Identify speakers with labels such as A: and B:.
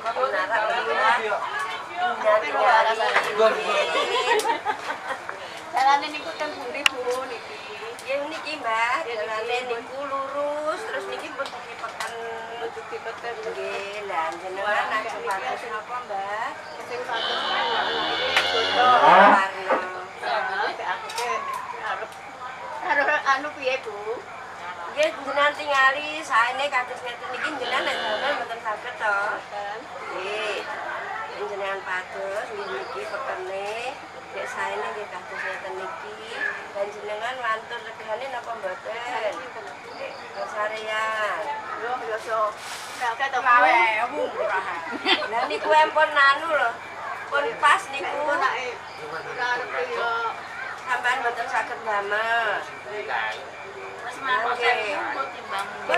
A: Pinarak lewat.
B: Jalane niku teng pundi, Bu, niki?
A: Nggih niki, Mbak, jalane niku lurus terus niki pun dipeken.
B: Dipeken.
A: Nggih, lah jenengan ajeng pados napa, Mbak?
B: Sing pados niki.
A: Warna.
B: Aku ke arep anu piye, Bu?
A: Nggih, jenengan tingali saene kados ngeten niki jenengan nek damel mboten saged to. Nggih. Jenengan pados nggih niki pekene, nek saene nggih kados ngeten niki. Dan jenengan wantun regane napa mboten? Sarean.
B: Yo yo so. Nek to, Bu.
A: Lah niku empun anu lho. Pun pas niku.
B: Ora arep yo.
A: Sampean mboten saged damel.
B: Wis mangkok timbang.